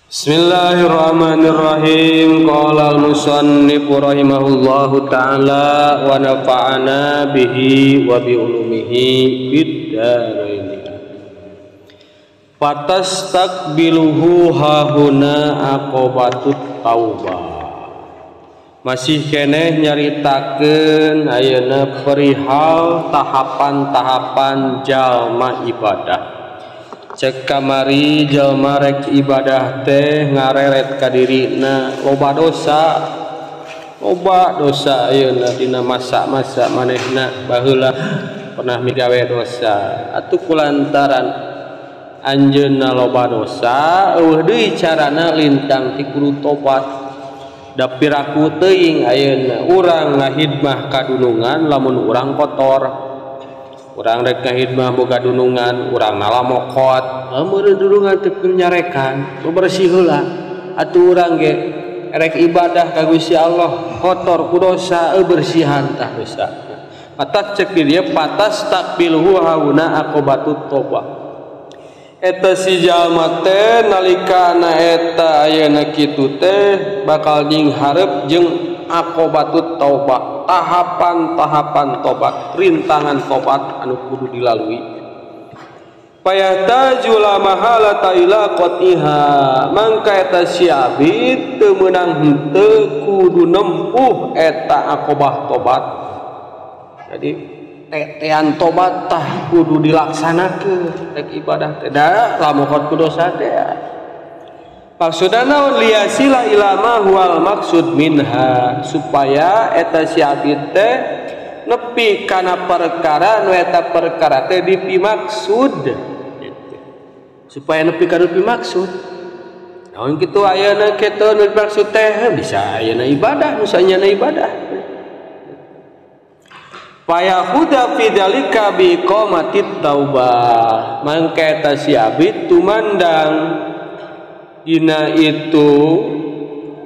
Bismillahirrahmanirrahim. Qala al-musannif rahimahullahu ta'ala wa nafa'ana bihi wa bi ulumihi fid dharain. Fatastaqbiluhu hahuna aqobatut taubah. Masih keneh nyaritakeun ayeuna perihal tahapan-tahapan jalma ibadah. Cek kamari jalma rek ibadah teh ngareret ka dirina loba dosa. Loba dosa ayeuna dina masa-masa manehna baheula pernah migawe dosa. Atuh kulantaran anjeunna loba dosa eueuh deui carana lintang ti kudu tobat. Da piraku teuing ayeuna urang ngahidmah ka dunungan lamun urang kotor. Urang rek ngahidmah boga dunungan, urang nalamokot, meureun dunungan teu nyarekan, bersih heula. Atuh urang ge rek ibadah ka Gusti Allah kotor ku dosa bersihan tah dosa. Matak cek di dieu patas takbilhu hauna aqobatut toba. Eta si jalma teh nalikana eta ayeuna kitu teh bakal jeung hareup jeung aqobatut taubah, tahapan-tahapan tobat, rintangan tobat anu kudu dilalui. Payahtaju la mahalata ila qatiha, mangka eta si abid teu meunang henteu kudu nempuh eta aqobah tobat. Jadi tetean tobat tah kudu dilaksanakeun rek ibadah teh da lamokot ku dosa teh. Maksudna naon liasila ila ma huwal maksud minha, supaya eta si abdi teh nepi kana perkara nu eta perkara teh dipimaksud gitu. Supaya nepi kana dipimaksud. Naon kitu ayeuna kitu nu dimaksud teh bisa ayeuna ibadah, nu sanyana ibadah. Fayahuda fi dzalika bi iqamatit taubah. Mangka eta si abdi tumandang dina itu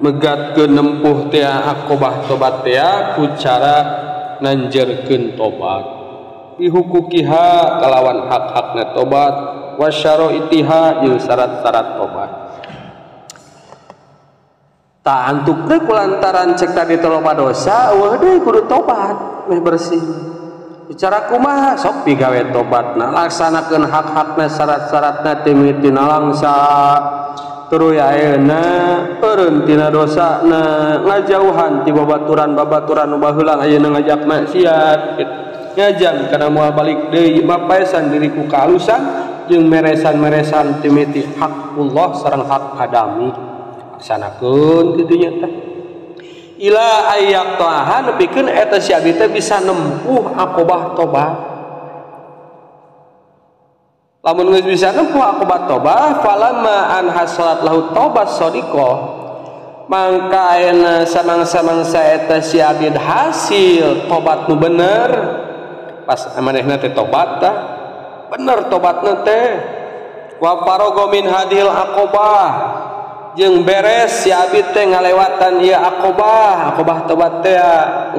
megatkeun nempuh teh aqobah tobat teh ku cara nanjerkeun tobat. Bihukukiha kalawan hak-hakna tobat, wasyaraitiha jeung syarat-syarat tobat. Tak antuk teh kulantaran cek tadi loba dosa, eueuh deui kudu tobat meh bersih. Bicara kumaha sok pigawe tobatna, laksanakeun hak-hakna syarat-syaratna teh mimitina langsa. Tuluy ayeuna eureun tina dosana, ngajauhan ti babaturan-babaturan nu baheula ayeuna ngajak maksiat gitu. Ngajam kana moal balik deui mapaesan diri ku kaalusan jeung meresan-meresan ti mimiti hakullah sareng hak adami. Laksanakeun kitu nya teh. Ila ayak ta'aha nepikeun eta si abdi teh bisa nempuh aqobah tobat. Lamun geus bisa nempuh aqobah tobat, falamma an hasalat lahu tobat shadiqah, mangka ayeuna samangsa-mangsa eta si abdi hasil tobat nu bener. Pas manehna teh tobat tah bener tobatna teh. Wa faraga min hadhil aqobah, jeung beres si abdi teh ngalewatan ieu aqobah, aqobah tobat teh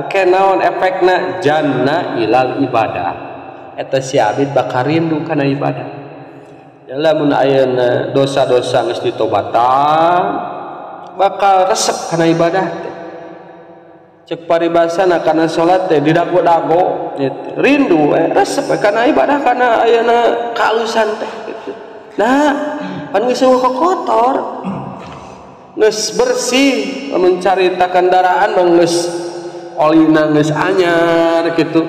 engke naon efekna jannah ilal ibadah. Eta si abdi bakal rindu kana ibadah. Lamun ayeuna dosa-dosa geus ditobatan bakal resep kana ibadah teh. Cek paribasana kana salat teh didago-dago rindu resep kana ibadah kana ayeuna kaalusan teh gitu. Nah, pan geus kotor geus bersih lamun carita kendaraan mah geus olina geus anyar gitu.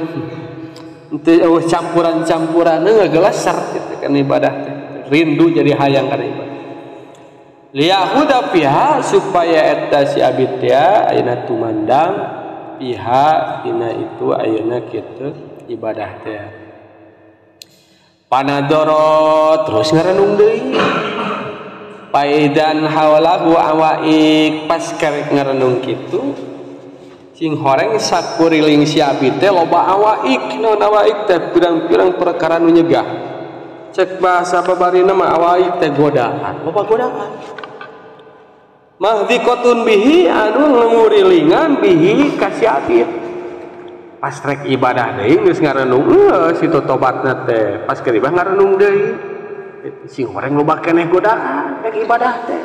Henteu campuran-campuran ngagelaser gitu kan ibadah teh. Rindu jadi hayang kana ibadah. Liyahuda fiha supaya eta si abdi teh ayeuna tumandang fiha dina itu ayeuna kitu ibadah teh. Panadoro terus ngarenung deui. Paidan haulahu awaik pas kerek ngarenung kitu sing horeng sakuriling si abdi teh loba awaik. Naon awaik teh pirang-pirang perkara nu nyegah. Cek bahasa babarina mah awaik teh godaan, loba godaan. Mahdikotun bihi anu ngurilingan bihi ka si abdi. Pas rek ibadah deui geus ngarenung eueuh situ tobatna teh. Pas keur ibadah ngarenung deui. Sing horeng loba keneh godaan rek ibadah teh.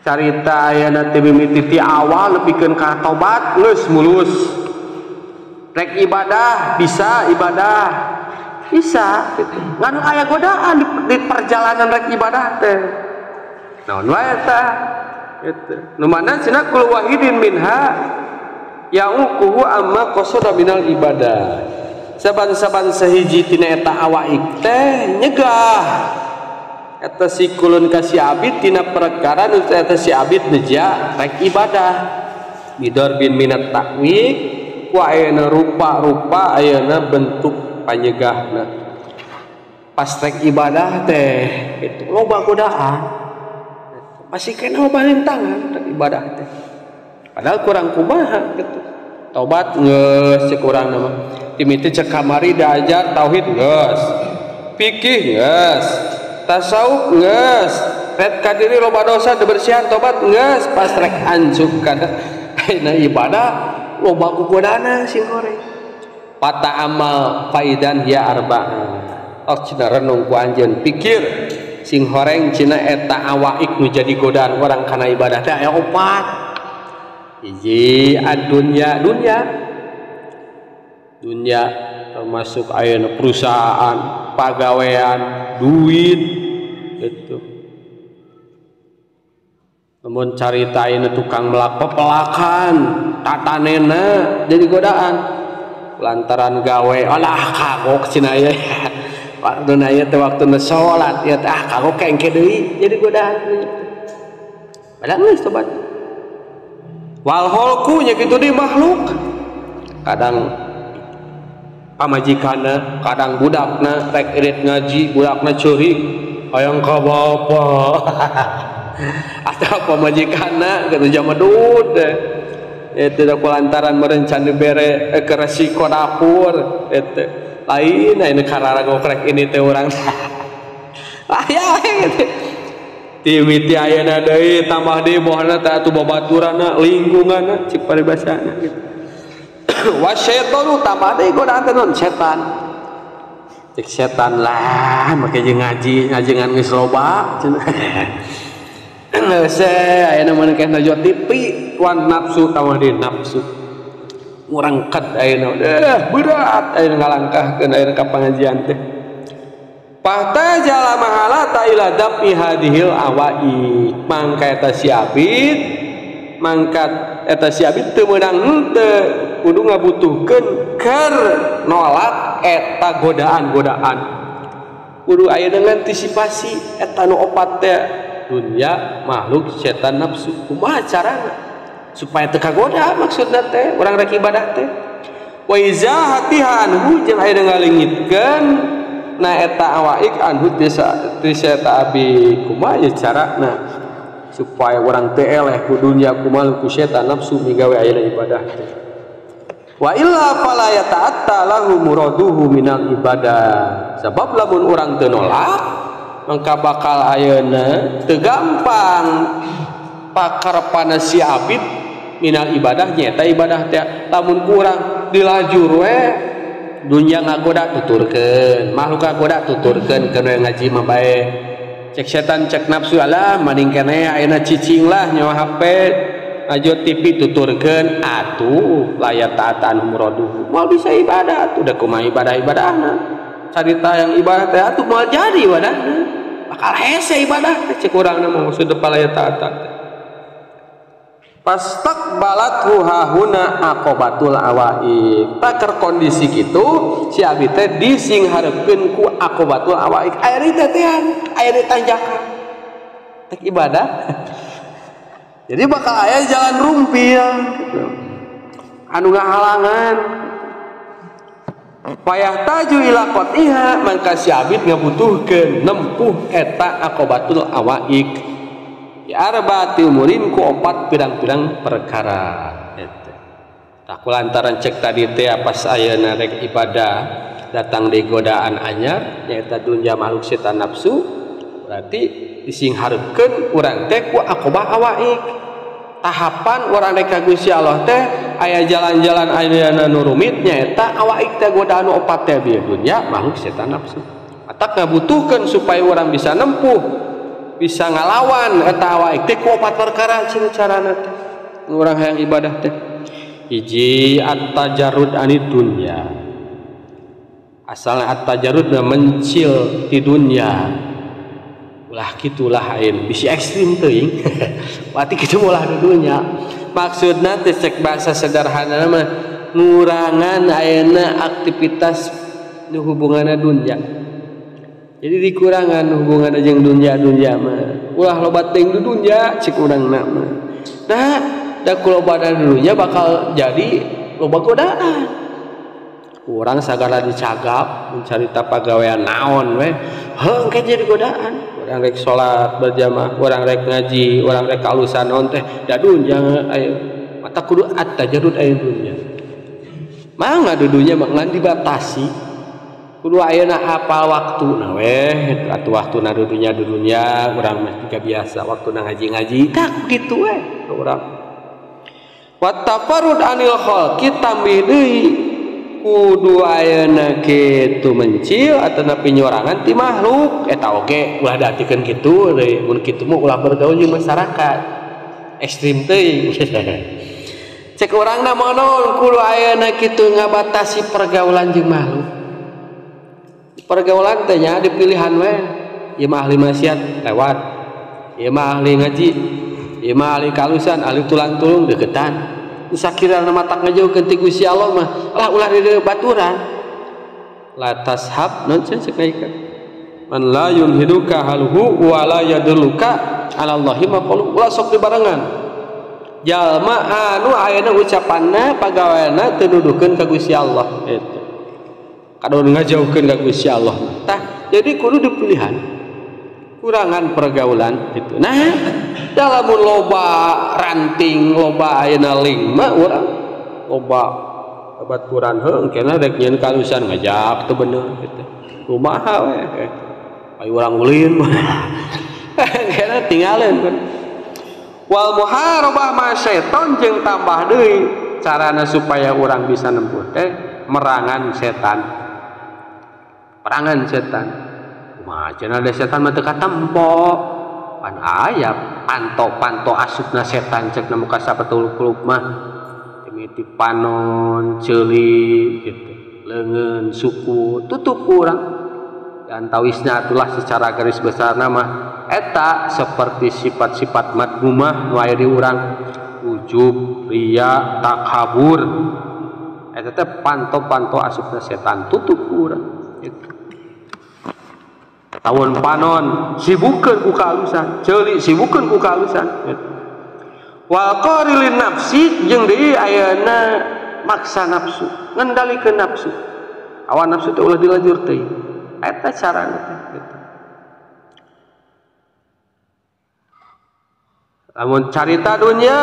Carita ayeuna teh mimiti ti awal nepikeun ka tobat geus mulus. Rek ibadah bisa ibadah bisa gitu. Ngan aya godaan di perjalanan rek ibadah teh. Naon wae tah gitu. Nu mana cenah kul wahidin minha ya'uquhu amma qasada minal ibadah. Saban-saban sahiji tina eta awaik teh nyegah eta si kulun ka si abid tina perkara nu eta si abid neja rek ibadah bidor bin minat takwik ku ayeuna rupa-rupa ayeuna bentuk panyegahna. Pas rek ibadah teh itu loba godaan masih kena loba rintangan rek ibadah teh padahal kurang kumaha gitu. Tobat geus cek urang mah dimiti cek kamari diajar tauhid geus, fikih geus, tasawuf geus, rek ka diri loba dosa dibersihan tobat geus, pas rek anjuk kana ayeuna ibadah loba kugodana sing goreng. Pata amal faidan ya arba'ah. Oh cina renung ku anjeun pikir sing horeng cina eta awaik nu jadi godaan orang kana ibadah teh aya opat. Hiji adunya dunya dunya termasuk ayeuna perusahaan, pagawean, duit gitu. Namun carita ayeuna tukang melak pepelakan, tatanena jadi godaan. Lantaran gawe alah kagok cenah ieu. Waktuna ieu teh waktuna salat ieu teh ah kagok engke deui jadi godaan. Padahal geus tobat. Wal holku nya kitu di makhluk. Kadang pamajikanna, kadang budakna rek irit ngaji, budakna ceurik hayang ka bapa. Atau pamajikanna kitu jamadud eta kulantaran merencana bere ke resiko dapur eta lain ayeuna karara gokrek ini teh urang. Aya gitu. Timiti ayeuna deui tambah deui bohna teh atuh babaturanna lingkunganna cik paribasana gitu. Wa syaitanu tambah deui godaan teh non setan. Cek setan lah make jeung ngaji ngajengan geus loba cenah. Geus ayeuna mun keh najo TV wan nafsu tambah deui nafsu. Ngurangkat ayeuna berat ayeuna ngalangkahkeun ayeuna ka pangajian teh. Pahtajala mahalata ila dafi hadhil awai. Mangka eta si abid, mangka eta si abid teu meunang henteu kudu ngabutuhkeun keur nolak eta godaan-godaan. Kudu aya dengan antisipasi eta nu opat teh dunya, makhluk, setan, nafsu. Kumaha carana supaya teu kagoda maksudna teh urang rek ibadah teh. Wa iza hatiha anhu jeung aya ngalengitkeun na eta awaik anhu tisa eta abi. Kumaha ye carana supaya urang teu eleh ku dunya ku makhluk ku setan nafsu migawe ayeuna ibadah teh. Wa illa fala yata'atta lahu muraduhu minal ibadah. Sebab lamun urang teu nolak mangka bakal ayeuna teu gampang pakarepana si abid minal ibadah nyaeta ibadah teh. Lamun kurang dilajur we dunya ngagoda tuturkeun, makhluk ngagoda tuturkeun, keun ngaji mah bae. Cek setan cek nafsu alah maning keneh ayeuna cicing lah nyawa HP ajo TV tuturkeun atuh layat taatan muraduhu. Moal bisa ibadah atuh da kumaha ibadah-ibadahna. Carita yang ibadah teh atuh moal jadi ibadahna. Bakal hese ibadah teh cek urangna mah maksud layat taatan. Pastaqbalathu hahuna aqobatul awaik. Taker kondisi kitu si abi teh disinghareupeun ku aqobatul awaik. Aya di tetean, aya di tanjakan. Tek ibadah. Jadi bakal aya jalan rumpil gitu. Anu ngahalangan. Payah taju ila qatiha mangka si abid ngabutuhkeun nempuh eta aqobatul awaik. Ya arbaati umurin ku opat pirang-pirang perkara eta. Tah kulantaran cek tadi teh pas ayeuna rek ibadah datang di godaan anyar nyaeta dunya makhluk setan nafsu berarti disinghareukeun urang teh ku aqobah awaik. Tahapan urang rek ka Gusti Allah teh aya jalan-jalan ayeuna nu rumit nyaeta awaik teh godaan opat teh bieu dunya makhluk setan nafsu. Atak ngabutuhkeun supaya urang bisa nempuh bisa ngalawan eta awak teh ku opat perkara cenah carana teh urang hayang ibadah teh. Hiji at-tajarrud anid dunya. Asalna at-tajarrud mencil di dunya. Ulah kitulah ayeuna bisi ekstrim teuing. Berarti kitu ulah di dunya. Maksudna teh cek bahasa sederhana mah ngurangan ayeuna aktivitas nu hubunganna dunya. Jadi dikurangan hubunganna jeung dunya-dunya mah. Ulah loba teuing di dunya cek urangna mah. Nah, da ku loba dunya bakal jadi loba godaan. Urang sagala dicagap mencari pagawean naon we, heuh engke jadi godaan. Urang rek salat berjamaah, urang rek ngaji, urang rek kalusan naon teh da dunya aya. Mata kudu at-tajarrud aya dunya. Mangga dunya mah ngan dibatasi. Kudu ayeuna apal waktuna weh, atuh waktuna dunya dunya urang mah jiga biasa waktuna ngaji-ngaji tak kitu we urang. Wa tafarrud anil khalqi tambih deui kudu ayeuna kitu mencil atanapi nyorangan ti makhluk eta oge ulah diartikeun kitu deui mun kitu mah ulah bergaul jeung masyarakat ekstrim teuing. Cek urangna monon kudu ayeuna kitu ngabatasi pergaulan jeung makhluk. Pergaulan teh nya dipilihan we, ieu mah ahli maksiat lewat, ieu mah ahli ngaji, ieu mah ahli kalusan, ahli tulang tulung deketan. Sakirana matak ngajauhkeun ti Gusti Allah mah lah ulah di baturan. La tashab non cek naikeun. Man la yunhiduka haluhu wa la yadulluka ala Allahi maqalu. Ulah sok dibarengan. Jalma anu ayeuna ucapanna pagaweanna teu nuduhkeun ka Gusti Allah eta. Kadon ngajauhkeun ka Gusti Allah. Tah, jadi kudu dipilihan. Kurangan pergaulan gitu. Nah, dalam loba ranting, loba ayeuna link mah urang loba baturan heuh engkena rek nyieun kalusan ngajak teu bener gitu. Kumaha we ayo urang ulin. Engkena tinggalin kan. Wal muharabah ma syaiton jeung tambah deui carana supaya urang bisa nempuh teh merangan setan. Perangan setan. Kumaha cenah da setan mah teu katempo. Pan aya panto-panto asupna setan cek na muka sapatuluk mah. Mimiti panon, ceuli gitu. Leungeun, suku, tutup urang. Dan tawisna atulah secara garis besar nama eta seperti sifat-sifat madmumah nu aya di urang, ujub, riya, takabur. Eta teh panto-panto asupna setan tutup urang gitu. Tawon panon sibukeun ku kaalusan, ceuli sibukeun ku kaalusan gitu. Wal qarilin nafsi jeung deui ayeuna maksa nafsu, ngendalikeun nafsu. Awan nafsu teh ulah dilajur teuing. Eta carana teh gitu. Lamun carita dunya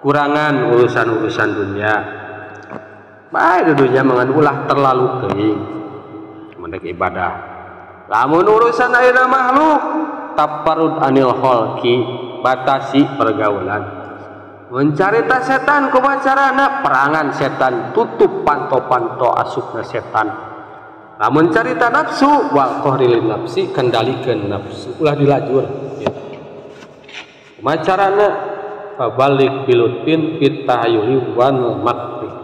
kurangan urusan-urusan dunia. Bae dunya mangan ulah terlalu teuing. Mendek ibadah. Lamun urusan ayeuna makhluk taparud anil khalqi, batasi pergaulan. Mencarita setan kumaha carana? Perangan setan, tutup panto-panto asupna setan. Lamun carita nafsu wal qahrilin nafsi, kendalikeun nafsu, ulah dilajur gitu. Kumaha carana? Fabalik bilutfin fit tahayuli wal makri.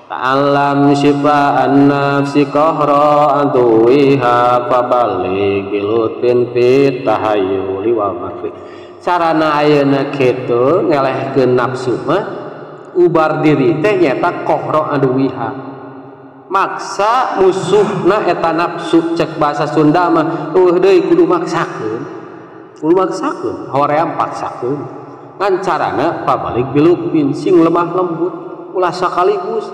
Ta'allam syifa'an nafsi qahra aduwiha fabalik bilutfin fit tahayuli wal makri. Carana ayeuna kitu ngelehkeun nafsu mah ubar diri teh nyaeta qahra aduwiha. Maksa musuhna eta nafsu cek bahasa Sunda mah eueuh deui kudu maksakeun. Kudu maksakeun, hoream paksakeun. Ngan carana pabalik bilupin sing lemah lembut ulah sakaligus.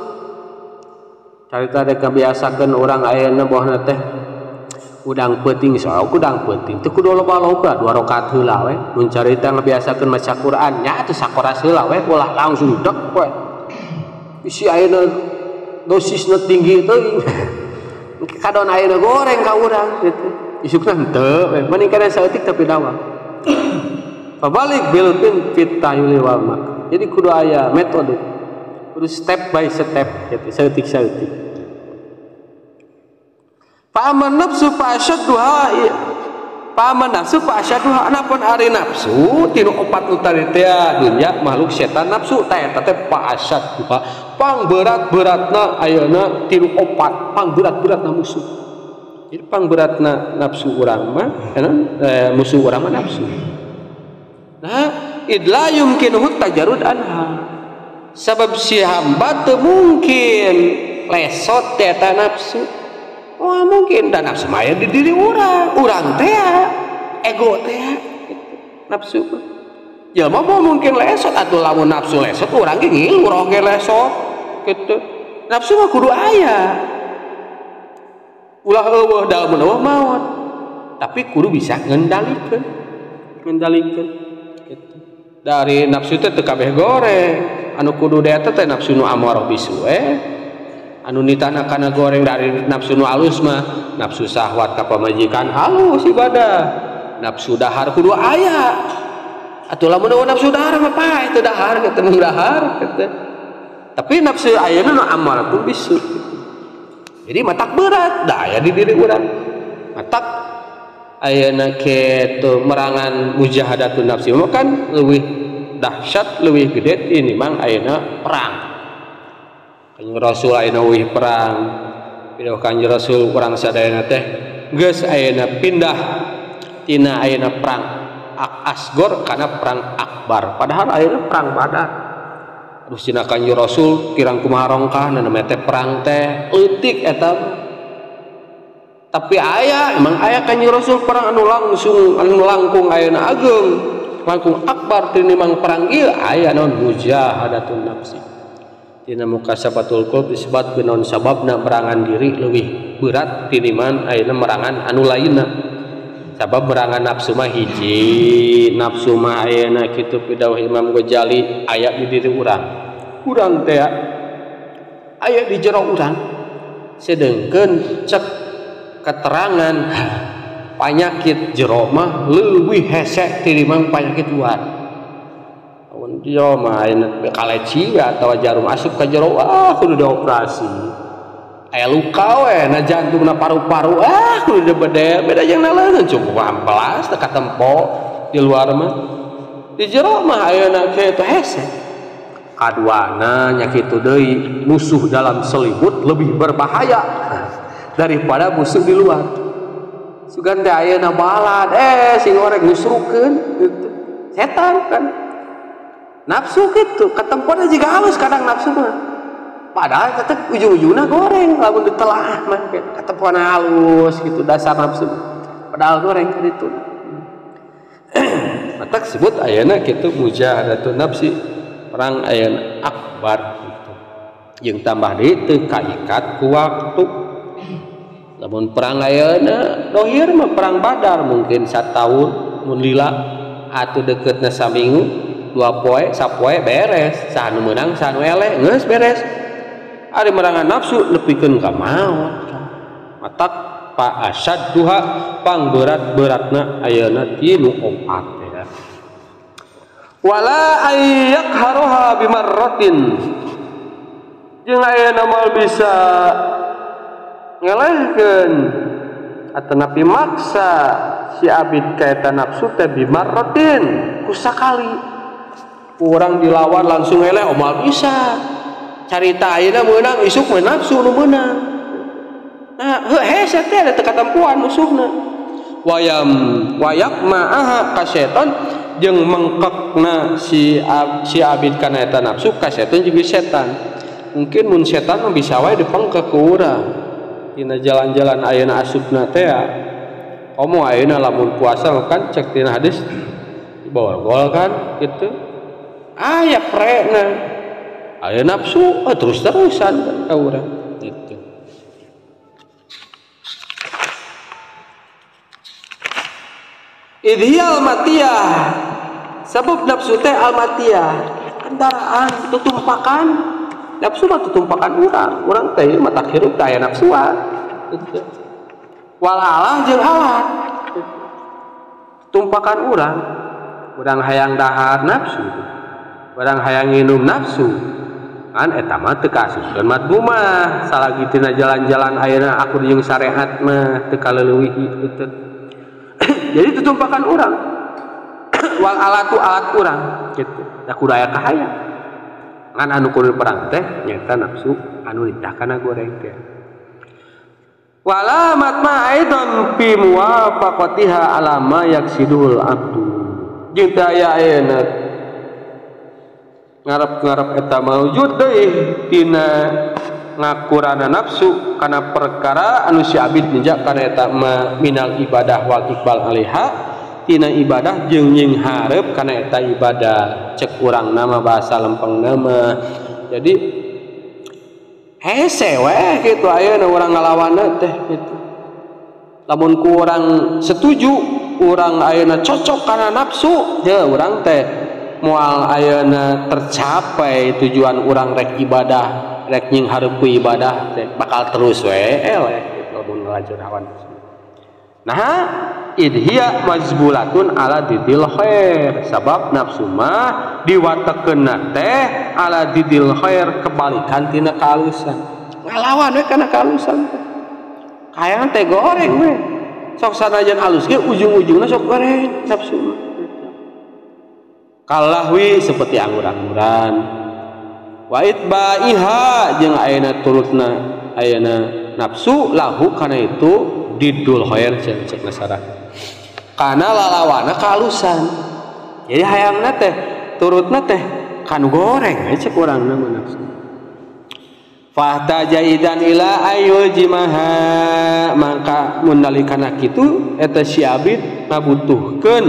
Carita rek kabiasakeun urang ayeuna bohna teh udang peuting sok udang peuting teu kudu loba-loba dua rakaat heula we. Mun carita ngabiasakeun maca Quran nya atuh sakoras heula we ulah langsung dek we. Bisi ayeuna dosisna tinggi teuing. Kadon ayeuna goreng ka urang gitu. Isukna henteu we mending kana saeutik tapi dawang. Pabalik bilpin fit tahyuli wal mak. Jadi kudu aya metode. Kudu step by step gitu, saeutik-saeutik. Fa aman nafsu fa asyadduha Paman nafsu fa asyaduha anapun ari nafsu tinu opat nu tadi teh dunya makhluk setan nafsu teh eta teh fa asyaduha pangberat-beratna ayeuna tinu opat pangberat-beratna musuh. Jadi pangberatna nafsu urang mah musuh urang mah nafsu. Nah idla yumkinuhu tajarud anha sabab si hamba teu mungkin lesot teh eta nafsu. Wah mungkin dan nafsu mah di diri urang, urang teh ego teh gitu. Nafsu jelema mah mungkin lesot atuh lamun nafsu lesot urang ge ngilu roh ge lesot gitu. Nafsu mah kudu aya. Ulah eueuh da mun eueuh maot. Tapi kudu bisa ngendalikeun. Ngendalikeun gitu. Dari nafsu teh teu kabeh goreng, anu kudu eta teh nafsu nu amarah bisu anu nitana kana goreng dari nafsu nu alus mah nafsu syahwat ka pamajikan halus ibadah nafsu dahar kudu aya atuh lamun eueuh nafsu dahar mah paeh teu dahar kitu mun dahar kitu tapi nafsu ayeuna nu amaratun bisu jadi matak berat da aya di diri urang matak ayeuna kitu merangan mujahadatun nafsi mah kan leuwih dahsyat leuwih gede ini mang ayeuna perang. Kanjeng Rasul ayeuna wih perang. Pindah Kanjeng Rasul urang sadayana teh geus ayeuna pindah tina ayeuna perang asgor kana perang akbar. Padahal ayeuna perang Badar. Aduh cenah Kanjeng Rasul kirang kumaha rongkahna namanya teh perang teh leutik eta. Tapi aya emang aya Kanjeng Rasul perang anu langsung anu langkung ayeuna ageung, langkung akbar tinimbang perang ieu aya naon mujahadatun nafsi. Tina mukasabatul qulub disebut naon sababna merangan diri leuwih berat tinimbang ayeuna merangan anu lainna. Sabab merangan nafsu mah hiji, nafsu mah ayeuna kitu pidawuh Imam Ghazali aya di diri urang. Urang teh aya di jero urang. Sedengkeun cek keterangan panyakit jero mah leuwih hese tinimbang panyakit luar. Jero mah kaleci atau jarum asup ka jero ah kudu dioperasi aya luka we na jantungna paru-paru ah kudu dibedel beda jeung naleungeun cukup amplas teu katempo di luar mah di jero mah ayeuna kitu hese kaduana nya kitu deui musuh dalam selimut lebih berbahaya daripada musuh di luar sugan teh ayeuna balad sing orek ngusrukeun gitu setan kan nafsu gitu ketempona juga halus kadang nafsu mah padahal tetep ujung-ujungnya goreng lamun ditelaah mah ketempona halus gitu dasar nafsu padahal goreng kan itu matak sebut ayeuna kitu mujahadatun nafsi perang ayeuna akbar gitu jeung tambah deui teu kaikat ku waktu lamun perang ayeuna dohir mah perang Badar mungkin sataun mun lila atuh deketna saminggu dua poe sapoe beres saha nu meunang saha nu eleh geus beres ari merangan nafsu nepikeun ka maot matak fa asyadduha pangberat-beratna ayeuna tinu opat ya wala ayyakharuha bimarratin jeung ayeuna moal bisa ngelehkeun atanapi maksa si abid ka eta nafsu teh bimarratin ku sakali orang dilawan langsung eleh omal bisa carita ayeuna meunang isuk mah nafsu nu meunang nah heuh hese teh ada teu katempuan musuhna wayam wayak ma'aha ka setan jeung mengkekna si abid kana eta nafsu ka setan jeung setan mungkin mun setan mah bisa wae dipengkek ku urang dina jalan-jalan ayeuna asupna teh komo ayeuna lamun puasa kan cek tina hadis diborgol kan gitu aya prena aya nafsu terus-terusan ka urang gitu. Idhiyal matiyah sabab nafsu teh al matiyah kendaraan tutumpakan nafsu mah tutumpakan urang urang teh mata hirup teh aya nafsuan gitu. Wal alah jeung alat tumpakan urang urang hayang dahar nafsu barang hayang nginum nafsu kan eta mah teu kaasupkeun madmumah salagi tina jalan-jalan ayeuna aku jeung syariat mah teu kaleuwihi gitu. Jadi tutumpakan urang wal alatu alat urang gitu. Da kudu aya kahayang. Ngan anu kudu perang teh nyaeta nafsu anu nitah kana goreng teh. Wala matma aidan fi muwafaqatiha ala ma yaksidul abdu. Jeung teu aya ayeuna ngarep-ngarep eta maujud deui tina ngakurana nafsu kana perkara anu si abid ninja kana eta minal ibadah wal iqbal alaiha tina ibadah jeung nying hareup kana eta ibadah cek urang nama bahasa lempeng nama. Jadi hese we kitu ayeuna urang ngalawanna teh kitu. Lamun ku urang setuju urang ayeuna cocok kana nafsu heuh urang teh moal ayeuna tercapai tujuan urang rek ibadah rek nying hareup ku ibadah teh bakal terus we eleh kitu lamun ngalajur hawa nafsu. Nah idhiya mazbulatun ala didil khair sabab nafsu mah diwatekeunna teh ala didil khair kebalikan tina kaalusan ngalawan we kana kaalusan teh hayang teh goreng we sok sanajan alus ge ujung-ujungna sok goreng nafsu mah kalahwi seperti anggur-angguran wa itbaiha jeung ayeuna turutna ayeuna nafsu lahu kana itu didul khair cek nasara kana lalawana kaalusan. Jadi hayangna teh turutna teh kan goreng cek urang na nafsu. Fahtaja idan ila ayul jimaha mangka mun nalikana kitu eta si abid ngabutuhkeun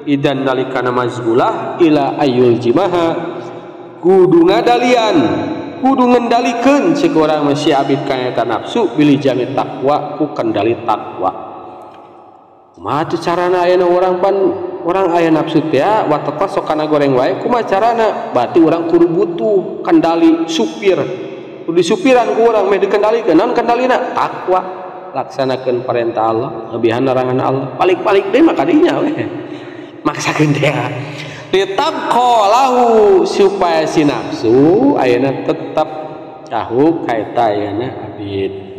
idan nalikana mazbulah ila ayul jimaha kudu ngadalian kudu ngendalikeun cek urang mah si abid kana eta nafsu bilih jami takwa ku kendali takwa. Kumaha tuh carana ayeuna urang pan urang aya nafsu teh watak sok kana goreng wae kumaha carana berarti urang kudu butuh kendali supir kudu disupiran ku urang meh dikendalikeun naon kendalina takwa laksanakeun perintah Allah lebihan larangan Allah balik-balik deui mah kadinya we maksakeun teh litabqa lahu supaya si nafsu ayeuna tetep cahu kaeta ayeuna abid.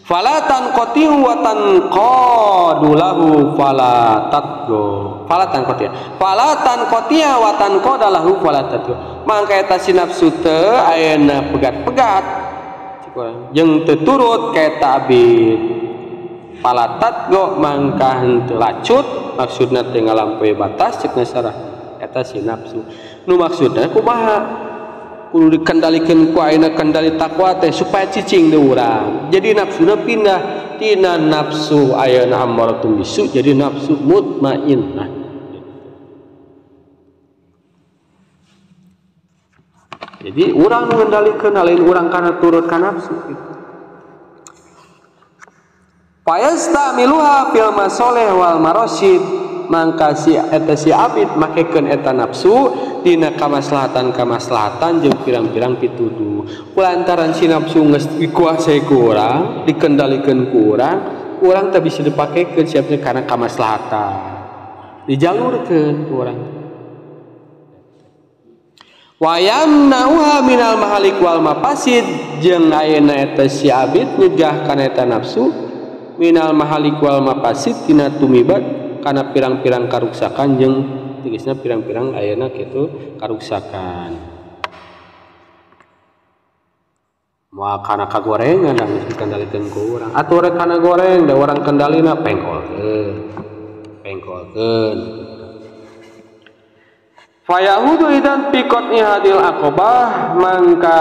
Fala tanqati wa tanqadu lahu fala tatgo fala tanqati fala tanqati wa tanqada lahu fala tatgo mangka eta si nafsu teu ayeuna pegat-pegat jeung teu turut kaeta abid fala tatgo mangka henteu lacut maksudna teu ngalampeuy batas cek nasarah eta si nafsu nu maksudna kumaha kudu dikendalikeun ku ayeuna kendali takwa teh supaya cicing deui urang. Jadi nafsuna pindah tina nafsu ayeuna ammaratun bisu jadi nafsu mutmainnah. Jadi urang nu ngendalikeun lain urang kana turut ka nafsu gitu. Fayastamiluha fil masoleh wal marasyid mangka si eta si abid makekeun eta nafsu dina kamaslahatan-kamaslahatan jeung pirang-pirang pituduh. Kulantaran si nafsu geus dikuasai ku urang, dikendalikeun ku urang, urang teh bisa dipakekeun siapna kana kamaslahatan. Dijalurkeun ku urang. Wa yamnauha minal mahalik wal mafasid jeung ayeuna eta si abid nyegah kana eta nafsu minal mahalik wal mafasid tina tumibat kana pirang-pirang karuksakan jeung tegasna pirang-pirang ayeuna kitu karuksakan. Moal kana kagorengan da geus dikendalikeun ku urang. Atuh rek kana goreng da urang kendalina pengkolkeun. Pengkolkeun. Fayahudu idan piqat hadil aqobah mangka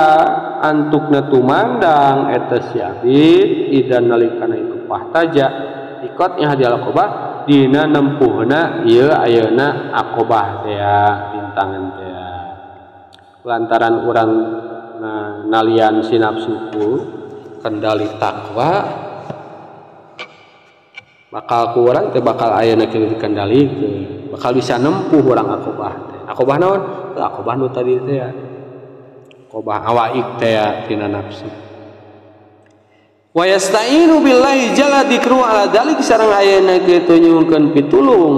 antukna tumandang eta si abid idan nalikana itu pahtaja piqat hadil aqobah dina nempuhna ieu ayeuna aqobah teh rintangan teh lantaran urang nalian si nafsu ku kendali takwa bakal ku urang teh bakal ayeuna kieu dikendalikeun bakal bisa nempuh urang aqobah teh. Aqobah naon? Aqobah nu tadi teh aqobah awaik teh tina nafsu. Wa yasta'inu billahi jalla dzikru ala dzalik sareng ayeuna kitu nyuhunkeun pitulung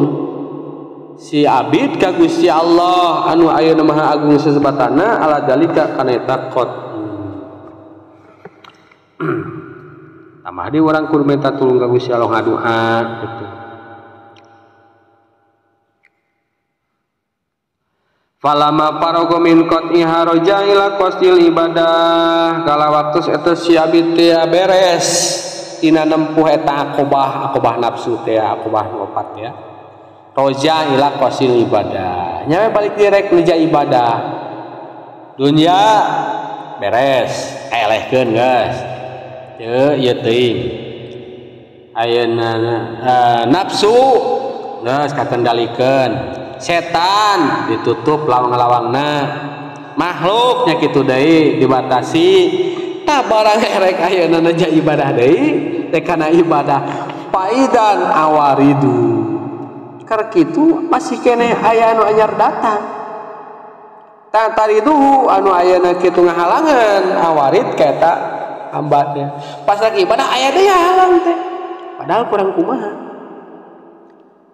si abid ka Gusti Allah anu ayeuna Maha Agung sesebatana ala dzalika kana eta qot. Tambah di urang kudu minta tulung ka Gusti Allah ngadoa gitu. Falama parago min qat'iha roja ila qasdil ibadah kala waktu eta si abid teh beres tina nempuh eta akobah akobah nafsu teh akobah opat ya roja ila qasdil ibadah nyawe balik direk neja ibadah dunia beres elehkeun geus teu ieu teuing ayeuna nafsu geus kakendalikeun setan ditutup lawang-lawangna makhluknya kitu deui dibatasi tah barang erek ayeuna neja ibadah deui teh kana ibadah paidan awaridu keur kitu masih keneh aya anu anyar datang tah tariduhu anu ayeuna kitu ngahalangan awarid ka eta hambatnya pas rek ibadah aya deui halang teh padahal kurang kumaha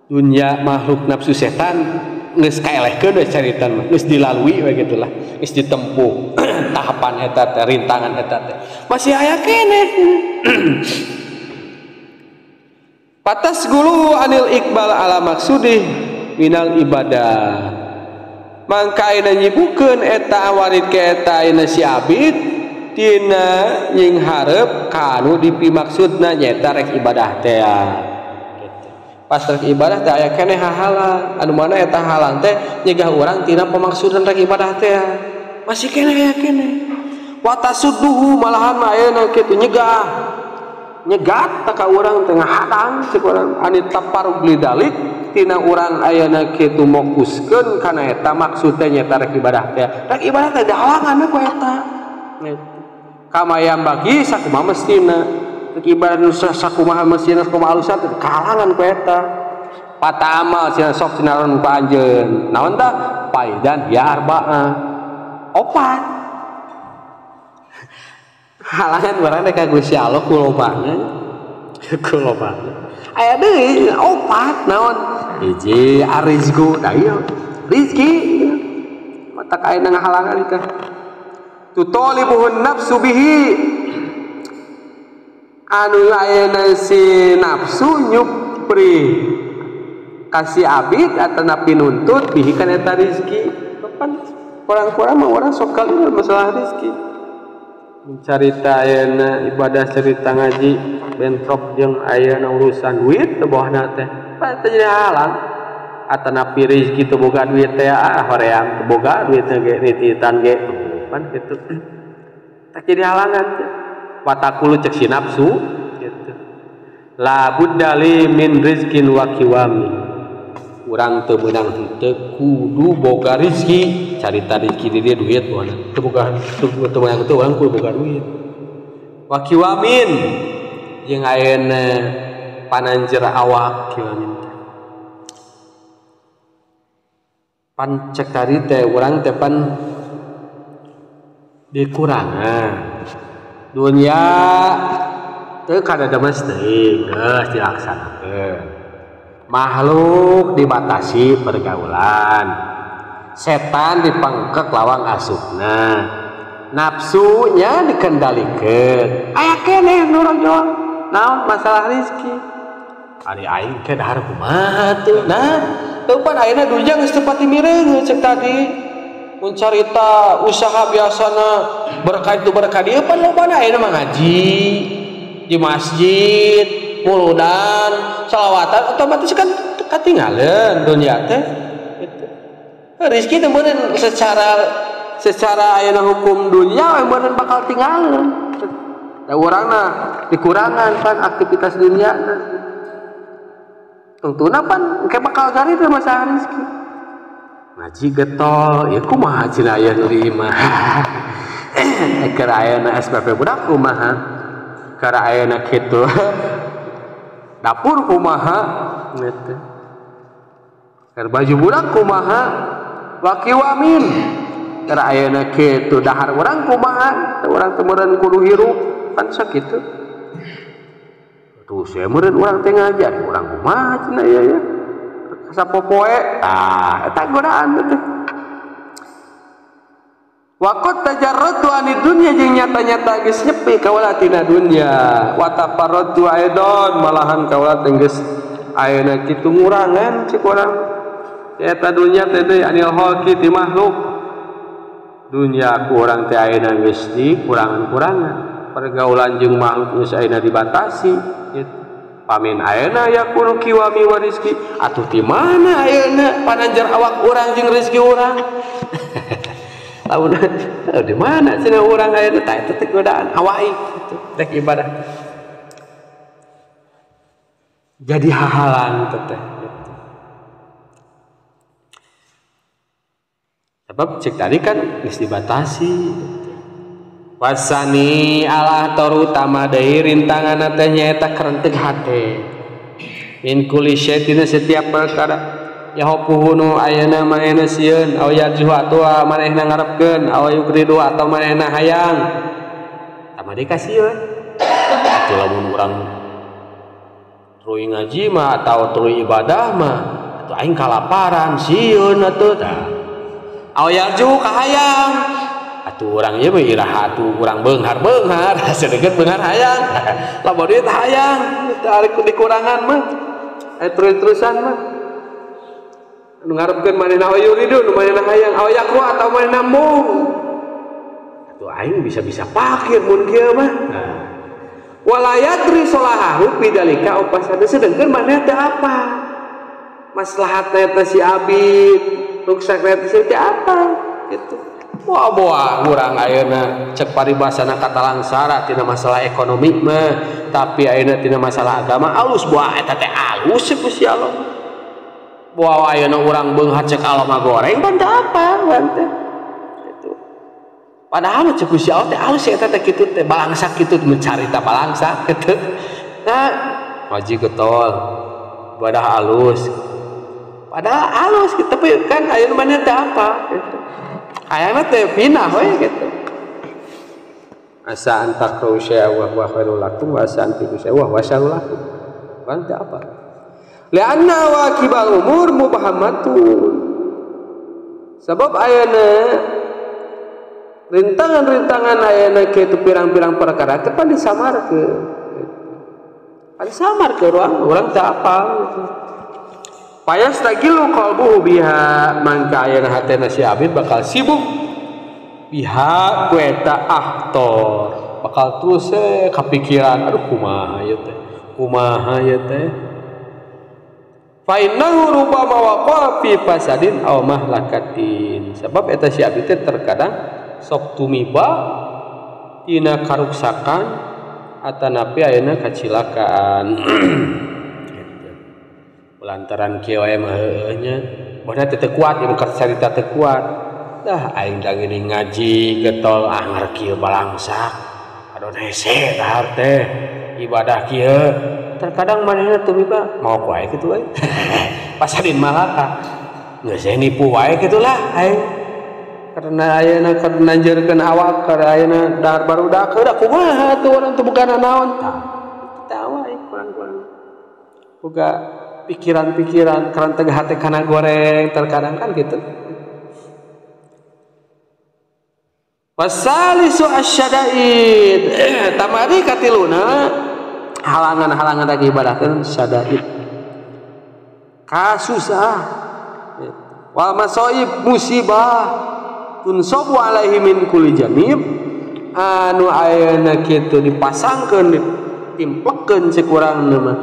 dunia makhluk nafsu setan geus kaelehkeun we carita mah geus dilalui we gitulah geus ditempuh tahapan eta teh rintangan eta teh masih aya keneh patas gulu anil iqbal ala maksudih minal ibadah mangka ayeuna nyibukeun eta awarid ka eta ayeuna si abid tina nying hareup kanu dipimaksudna nyaeta rek ibadah teh. Pas rek ibadah teh aya keneh hahalang anu mana eta halang teh nyegah urang tina pemaksudan rek ibadah teh masih keneh aya keneh wa tasudduhu malahan ayeuna kitu nyegah nyegat ta ka urang teh ngahadang cek urang anit taparug lidalik tina urang ayeuna kitu mokuskeun kana eta maksud teh nyaeta rek ibadah teh rek ibadah teh halangan we ku eta kamayam bagi sakumaha mestina ibadah nu sakumaha mestina sakumaha alusna teh kahalangan ku eta pata amal cenah sok sinaron ku anjeun naon tah paidan ya arba'a opat halangan barang teh ka Gusti Allah ku lobana aya deui opat naon hiji arizqu da ieu rizki matak aya ngahalangan teh tutalibuhun nafsu bihi anu ayeuna si nafsu nyupri kasih abid atau napi nuntut bihi kan eta rizki kan kurang-kurang mah orang sok kali masalah rizki mencarita ayeuna ibadah cerita ngaji bentrok jeung ayeuna urusan duit teu bawahna teh teh jadi halang atau napi rizki teu boga duit teh ah hoream teu boga duitna ge nititan ge pan kitu tak jadi halangan teh watakulu cek si nafsu gitu. La buddali min rizkin wa kiwami urang teu meunang henteu kudu boga rizki carita rizki di dieu duit boga teu boga teu meunang teu urang kudu boga duit wa kiwamin jeung ayeuna pananjer awak kiwamin teh pan cek tadi teh urang teh pan dikurangan dunia teu kada demes teuing geus dilaksanakeun makhluk dibatasi pergaulan setan dipangkek lawang asupna nafsunya dikendalikeun aya keneh nu rojol naon masalah rizki ari aing ke dahar kumaha tuh nah teu pan ayeuna dunya geus teu pati mireung cek tadi mun carita usaha biasana berkah itu berkah dieu pan lobana ayeuna mah ngaji di masjid muludan salawatan otomatis kan katinggalan dunia teh gitu. Rezeki teh meureun secara ayeuna hukum dunia meureun bakal tinggalan da urangna dikurangan pan aktivitas dunia tungtuna pan engke bakal gari teh masalah rezeki ngaji getol ya kumaha cenah aya nu di imah keur ayeuna SPP budak kumaha keur ayeuna kitu dapur kumaha gitu keur baju budak kumaha wakiwamin keur ayeuna kitu dahar urang kumaha urang teh meureun kudu hirup pan sakitu tuh saya meureun urang teh ngajar urang kumaha cenah ieu ya sapopoe tah eta godaan teh waqad tajarratu anid dunya jeung nyata-nyata geus nyepi kaula tina dunya wa tafarratu aidon malahan kaula teh geus ayeuna kitu ngurangan cik urang Eta dunya teh deui anil khalqi ti makhluk. Dunya ku urang teh ayeuna geus dikurangan-kurangan. Pergaulan jeung makhluk geus ayeuna dibatasi gitu. Pamin ayeuna yakunu kiwami wa rizki. Atuh ti mana ayeuna pananjar awak urang jeung rezeki urang? Lamun di mana cenah urang ayeuna tah eta teh godaan awai gitu rek ibadah. Jadi hahalan teh gitu. Sebab cek tadi kan geus dibatasi. Wasani Allah terutama deui rintanganna teh nyaeta kerenteg hate. Min kulli syai'in setiap perkara yahopuhu nu ayeuna manehna sieun aw yarjuhu atawa manehna ngarepkeun aw yukridu atawa manehna hayang. Tama deui kasieun. Atuh lamun urang tuluy ngaji mah atau tuluy ibadah mah atuh aing kalaparan sieun atuh tah. Aw yarjuhu kahayang. Atuh urang ieu mah iraha atuh urang beunghar-beunghar sedeukeut beunghar hayang. Lamun duit hayang teu ari dikurangan mah aya terus-terusan mah. Nu ngarepkeun manehna yuridu nu manehna hayang aw yakru atawa manehna mung. Atuh aing bisa-bisa pakir mun kieu mah. Nah. Wala yadri solahahu bidalika opasada sedengkeun manehna teu apa. Maslahatna eta si abid, ruksakna eta si teu apa gitu. Boa-boa urang ayeuna cek paribasana katalangsara tina masalah ekonomi mah, tapi ayeuna tina masalah agama alus boa eta teh alus ku si Allah. Boa ayeuna urang beunghar cek Allah mah goreng ban teu apa ban teh. Gitu. Padahal cek ku si Allah teh alus eta teh kitu teh balangsa kitu mencarita balangsa kitu. Nah, ngaji getol, ibadah alus. Padahal alus gitu, tapi kan ayeuna maneh teh apa gitu. Hayangna teh pinah we gitu. Asa antakru syai'a wa huwa khairul lakum wa asa antiku syai'a wa huwa syarrul lakum. Kan teh apa? Li'anna waqibal umur mubahamatun. Sebab ayeuna rintangan-rintangan ayeuna kitu pirang-pirang perkara teh pan disamarkeun. Pan disamarkeun urang teh apa gitu. Payastagilu qalbuhu biha mangka ayeuna hatena si abid bakal sibuk biha ku eta ahtor bakal terus kapikiran aduh kumaha ieu teh kumaha ieu teh fa innahu rubama waqa'a fi fasadin aw mahlakatin sebab eta si abid teh terkadang sok tumiba tina karuksakan atanapi ayeuna kacilakaan. Lantaran kieu wae mah heueuh nya bohna teh teu kuat ieu carita teu kuat dah aing da geuning ngaji getol anger kieu balangsak adon hese dahar teh ibadah kieu terkadang manehna tumiba mau ku aing kitu we pasadin malaka geus nipu wae kitulah aing karena ayeuna keur nanjeurkeun awak keur ayeuna dahar barudak heuh kumaha atuh urang teu boga naon tah teh wae kurang-kurang boga pikiran-pikiran keranteg hati kana goreng terkadang kan gitu. Wasalisu asyadaid tamari katiluna halangan-halangan lagi ibadah teh syadaid kasusah wal masaib musibah tunsobu alaihi min kulli janib anu ayeuna kitu dipasangkeun ditimplekeun sekurangna mah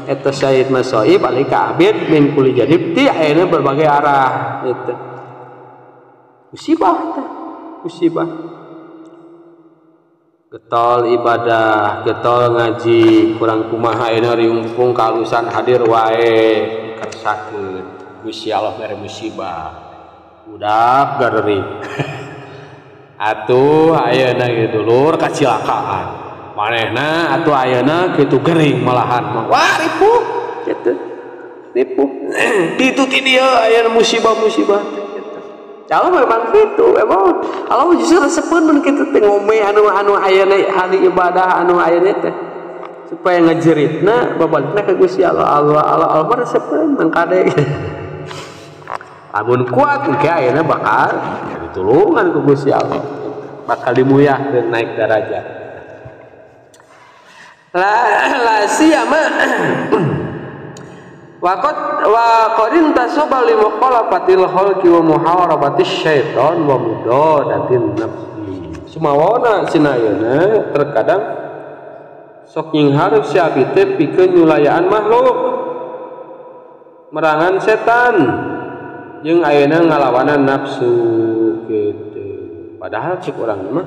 eta syahid masaib alika abid min kulli janib ti ayeuna berbagai arah gitu. Musibah teh musibah getol ibadah getol ngaji kurang kumaha ayeuna riungkung kalusan hadir wae dikersakeun Gusti Allah mere musibah budak gareurik atuh ayeuna kitu lur kacilakaan manehna atuh ayeuna kitu gering malahan mah wah ripuh kitu ripuh ditu ti dieu ayeuna musibah-musibah teh kitu. Kalau memang kitu emang Allah justru resepeun mun kitu teh ngome anu ayeuna ahli ibadah anu ayeuna teh supaya ngajeritna babalikna ka Gusti Allah. Allah Allah Allah mah resepeun mangkade. Lamun kuat engke ayeuna bakal ditulungan ku Gusti Allah bakal dimuyahkeun naik darajat. La siyama Waqad wa qarin tasobal li mukhalafatil khalqi wa muhawarabatis syaitan wa mudadatin nafsi. Sumawana cenah terkadang sok nyinghareup si abdi teh pikeun nyulayaan makhluk, merangan setan jeung ayeuna ngalawanan nafsu gitu. Padahal cek urang mah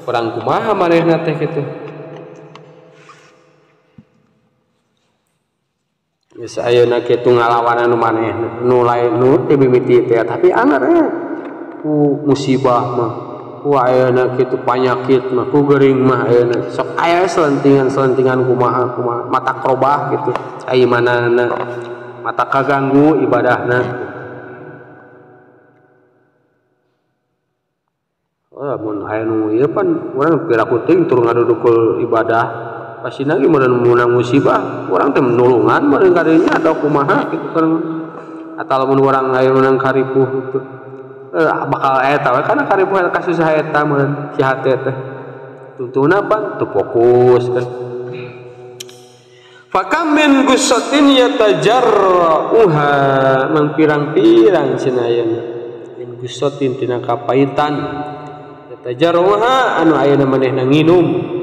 urang kumaha manehna teh kitu. Geus ayeuna kitu ngalawanan nu maneh nu lain nu teu mimiti teh tapi anger ku musibah mah, ku ayeuna kitu panyakit mah, ku geuring mah ayeuna sok aya selentingan-selentingan kumaha kumaha mata krobah gitu kaimanana mata kaganggu ibadahna. Oh, mun aya nu ieu pan urang piraku teuing tur ngadudukul ibadah pasina ge mun meunang musibah urang teh nulungan meureun kadinya atau kumaha kitu kan, atawa mun urang aya meunang karipuh gitu bakal eta we kana karipuh kasusah eta meureun si hate teh tuntuna pan teu fokus kan. Fakam min gussatin yatajarruha mang pirang-pirang cenah ayeuna min gussatin tina kapaitan yatajarruha anu ayeuna manehna nginum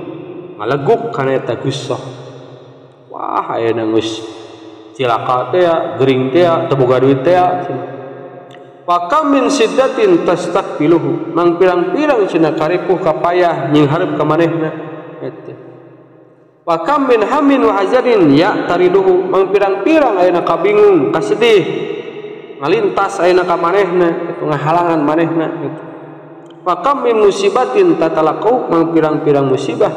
ngaleguk kana eta gussah. Wah ayeuna geus cilaka teh gering teh teu boga duit teh. Fakam min siddatin tastaqbiluhu mang pirang-pirang cenah karipuh kapayah nyinghareup ka manehna eta. Wa kam min hamin wa hazarin ya tariduhu mang pirang-pirang ayeuna kabingung kasedih ngalintas ayeuna ka manehna kitu ngahalangan manehna kitu. Wa kam min musibatin tatalaqau mang pirang-pirang musibah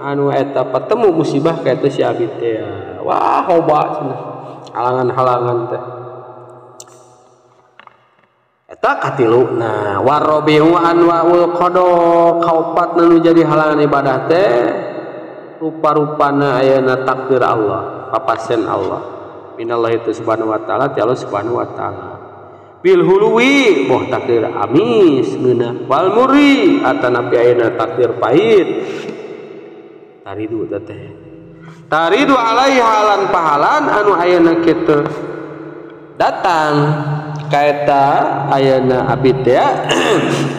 anu eta patemu musibah ka eta si abdi teh. Wah hoba cenah halangan-halangan teh eta katilu. Nah warabiu anwaul qada kaopat nu jadi halangan ibadah teh rupa-rupana ayeuna takdir Allah, papasen Allah. Minallahi subhanahu wa ta'ala, ti Allah subhanahu wa ta'ala. Bil huluwi boh takdir amis ngeunah, wal muri atanapi ayeuna takdir pahit. Taridu teh. Taridu alaiha halan pahalan anu ayeuna kitu datang ka eta ayeuna abdi teh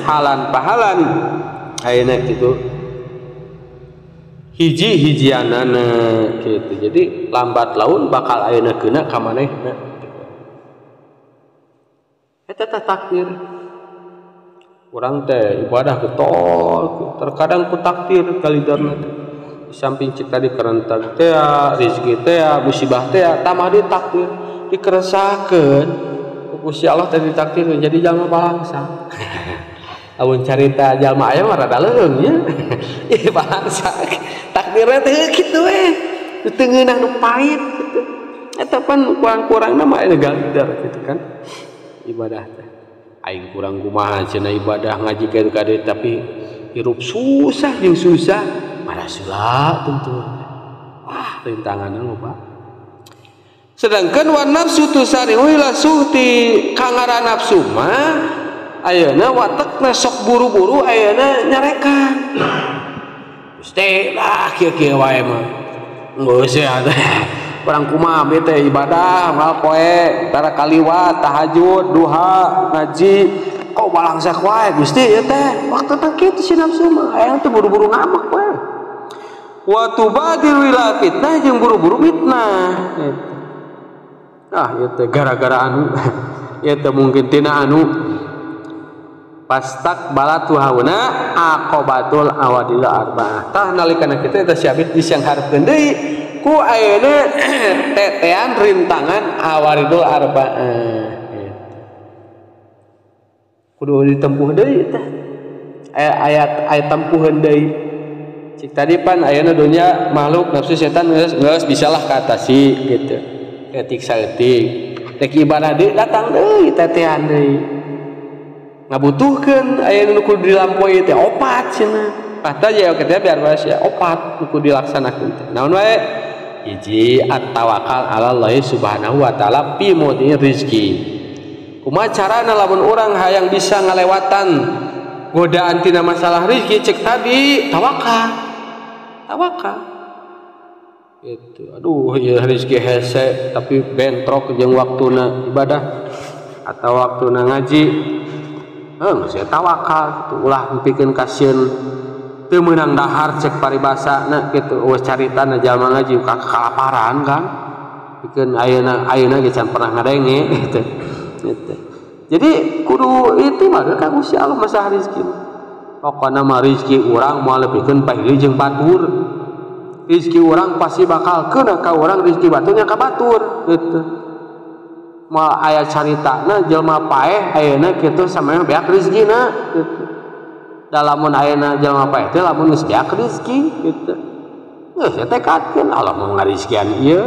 halan pahalan ayeuna kitu hiji-hijianana gitu. Jadi lambat laun bakal ayeuna keuna ka manehna. Eta teh takdir. Urang teh ibadah getol, terkadang ku takdir kalidarna teh. Di samping cik tadi kerentag teh, rezeki teh, musibah teh, tambah deui takdir dikeresakeun ku Gusti Allah teh ditakdir jadi jalma balangsa. Lamun carita jalma aya mah rada leuleung nya. Ih balangsa. Takdirna teh kitu we. Teu ngeunah nu pahit kitu. Eta pan kurang-kurangna mah aya galidar kitu kan. Ibadah teh. Aing kurang kumaha cenah ibadah ngaji ka kade tapi hirup susah jeung susah. Marasula tentu. Wah, rintanganna loba. Sedangkan wa nafsu tusari'u ila suhti kangara nafsu mah ayeuna watekna sok buru-buru ayeuna nyarekan. Gusti lah kieu-kieu wae mah. Geus ya teh. Urang kumaha abdi teh ibadah mal poe tara kaliwat tahajud duha ngaji kok balangsak wae Gusti ieu teh. Waktuna kitu si nafsu mah aya teh buru-buru ngamak wae. Wa tubadiru ila fitnah jeung buru-buru fitnah. Ah ieu teh gara-gara anu ieu teh mungkin tina anu pastak balatu hauna aqobatul awadil arba'ah. Tah nalikana kitu eta si abdi disanghareupeun deui ku ayeuna tetean rintangan awaridul arba'ah. Kudu ditempuh deui teh. Ayat ayat tempuheun deui. Cik tadi pan ayeuna dunya makhluk nafsu setan geus bisalah kaatasi gitu. Etik saeutik. Rek ibadah deui datang deui tetean deui. Ngabutuhkeun ayeuna nu kudu dilampaui teh opat cenah. Tah ya kitu biar bae ya opat nu kudu dilaksanakeun teh. Naon wae? Hiji at-tawakal 'ala Allah subhanahu wa ta'ala fi mudi rizki. Kumaha carana lamun urang hayang bisa ngalewatan godaan tina masalah rizki cek tadi tawakal. Tawakal. Gitu. Aduh ieu rezeki hese tapi bentrok jeung waktuna ibadah atau waktuna ngaji. Heuh geus tawakal kitu ulah pikeun kasieun teu meunang dahar cek paribasana kitu eueuh caritana jalma ngaji ka kalaparan kan. Pikeun ayeuna ayeuna ge can pernah ngadenge gitu. Gitu. Jadi kudu itu mah ka Gusti Allah masalah rezeki. Pokona mah rezeki urang moal pikeun pahili jeung batur. Rezeki urang pasti bakal kena ka urang rezeki baturnya ka batur gitu. Moal aya caritana jelema paeh ayeuna kitu samemeh beak rezekina gitu. Da lamun ayeuna jelema paeh teh lamun geus beak rezeki gitu. Geus tekadkeun Allah mau ngarizkian ieu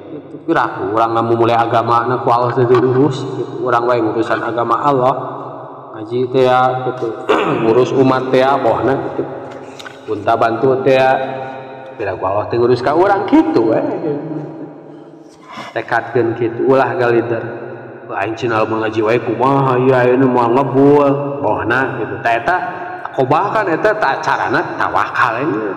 gitu. Piraku urang ngamumule agamana ku Allah teh diurus gitu. Urang wae ngurusan agama Allah ngaji teh ya gitu. Ngurus umat teh bohna gitu. Punta bantu teh piraku Allah teh ngurus ka urang kitu we. Tekadkeun kitu ulah galider. Aing cenah lamun ngaji wae kumaha ieu ayeuna moal ngebul bohna gitu. Tah eta akobah kan eta carana tawakal ieu.